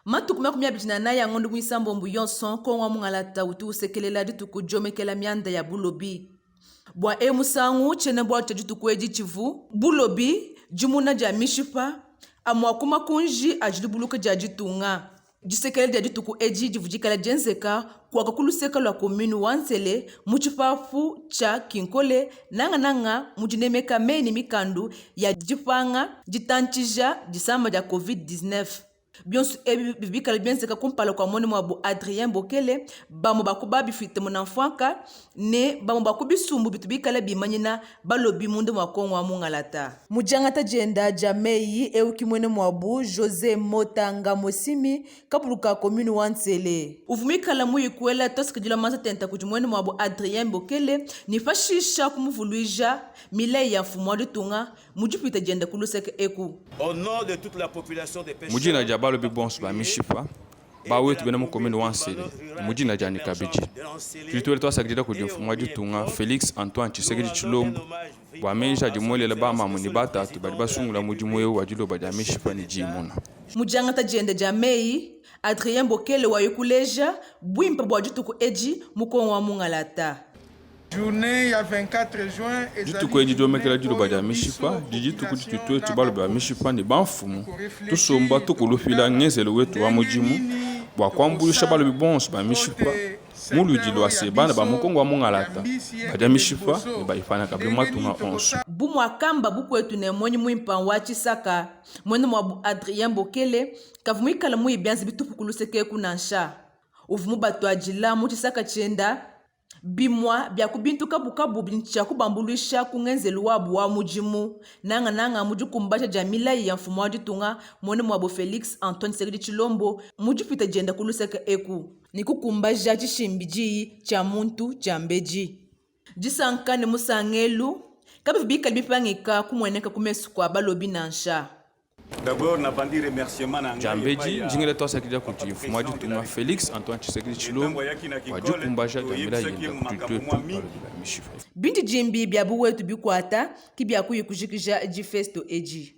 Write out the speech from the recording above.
Matuku 24 a ngondo muisambombo yonso, Kongo wa mungalata utu usekelela dituku diomekela mianda ya bulobi. Bua eu musangu, tshiena-bualu tshia dituku edi tshivu, Bulobi, dimuna dia mishipa, amue a ku makunji a dilubuluka dia ditunga. Disekelela dia dituku edi divua dikala dienzeka kuaka ku luseka lua commune wa Nsele mu tshipapu tshia Kinkole, nangananga mu dinemeka meyi ne mikandu ya dipanga ditantshija disama dia Covid 19. Bionso ebi bivua bikale bienzeka kumpala kua muena-muabu Adrien Bokele, bamue ba ku ba-bifite munamfuanka ne bamue ba ku bisumbu bitu bikale bimanyina balobi munda mua Kongo wa mungalata. Mu diangata dienda dia meyi, eu ki muena-muabu Jose Mota Ngamosimi, kabulu ka commune wa Nsele, uvua muikale muyi kuela tuasakidila manza tenta kudi muena-muabu Adrien Bokele ne pashisha kumuvuluija milayi ya mfumu wa ditunga mu dipita dienda ku luseke eku. Mu dina dia balobi bonso ba mishipa ba wetu bena mu commune wa Nsele ne mu dina dianyi kabidi, tudi tuela tuasakidila kudi mfumu wa ditunga Felix Antoine Tshisekedi Tshilombo bua meji adi muelela ba mamu ne ba tatu badi basungula mudimu eu wa diloba dia mishipa ne diimuna. Mu diangata diende dia meyi, Adrien Bokele wayi kuleja buimpe bua dituku edi mu Kongo wa mungalata. Dituku edi diomekela diloba dia mishipa didi dituku ditu tuetu balobi ba mishipa ne bamfumu tusomba tukulupila ngenzelu wetu wa mudimu bua kuambuluisha balobi bonso ba mishipa mu luidi lua se bana ba mu Kongo wa mungalata badia mishipa ne bayipana kabidi mu matunga onso. Bu muakamba bukuetu ne muenyi muimpa wa tshisaka, muena muabu Adrien Bokele kavua muikale muye bianza bitupu ku luseke eku nansha. Uvua mubatuadila mu tshisaka tshienda Bimua bia ku bintu kabukabu bidi tshia kubambuluisha ku ngenzelu wabu wa mudimu, nangananga mu dikumbaja dia milayi ya mfumu wa ditunga muena muabo Felix Antoine Tshisekedi Tshilombo mu dipita dienda ku luseke eku, ne kukumbaja tshishimbi diyi tshia muntu tshia mbedi. Disanka ne musangelu kabivua bikale bipangika kumueneka ku mesu kua balobi nansha. Diambedi, ndi ngela tuasakidila kudi Mfumu wa ditunga Felix Antoine Tshisekedi Tshilombo bua dikumbaja dia milayi yenda kudi tuetu balobi ba mishipa. Bindidimbi bia buwetu bikuata ki biakuyi kujikija difesto edi.